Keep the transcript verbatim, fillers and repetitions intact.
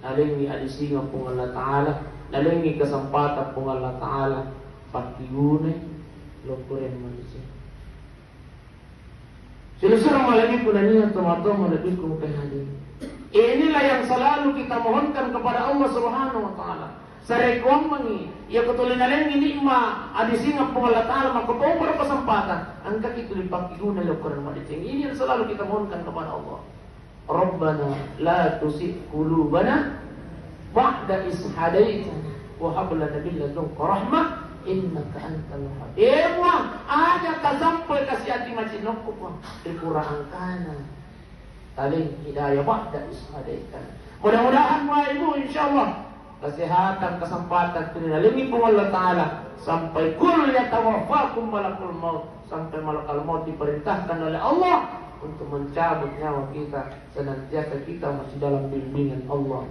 Nalengngi adisingeng Puang Allah Ta'ala, nalengngi kesempatan Puang Allah Ta'ala, pakkigunai lokkoreng madeceng. Silessureng malebbiku nennia tomatoa malebbiku mupehadir. Inilah yang selalu kita mohonkan kepada Allah Subhanahu wa Ta'ala. Sarekkuammengngi, iya ko tuli nalengngi nikmat adisingeng Puang Allah Ta'ala, makkutoparo kesempatan, engkaki tuli pakkigunai lokkoreng madeceng. Ini yang selalu kita mohonkan kepada Allah. Rabbana la tuzigh qulubana ba'da idh hadaytana wa hab lana min ladunka rahmah innaka antal wahhab. Eh Puang, aja tasampoi kasi ati macinnokku Puang ri pura engkana talengngi hidayah ba'da idh hadaytana. Mudah-mudahan Bapak Ibu, insyaallah, kesehatan, kesempatan tuli nalengngi Puang Allah Ta'ala sampai qul yatawaffakum malakul maut, sampai malakal maut diperintahkan oleh Allah untuk mencabut nyawa kita, senantiasa kita masih dalam bimbingan Allah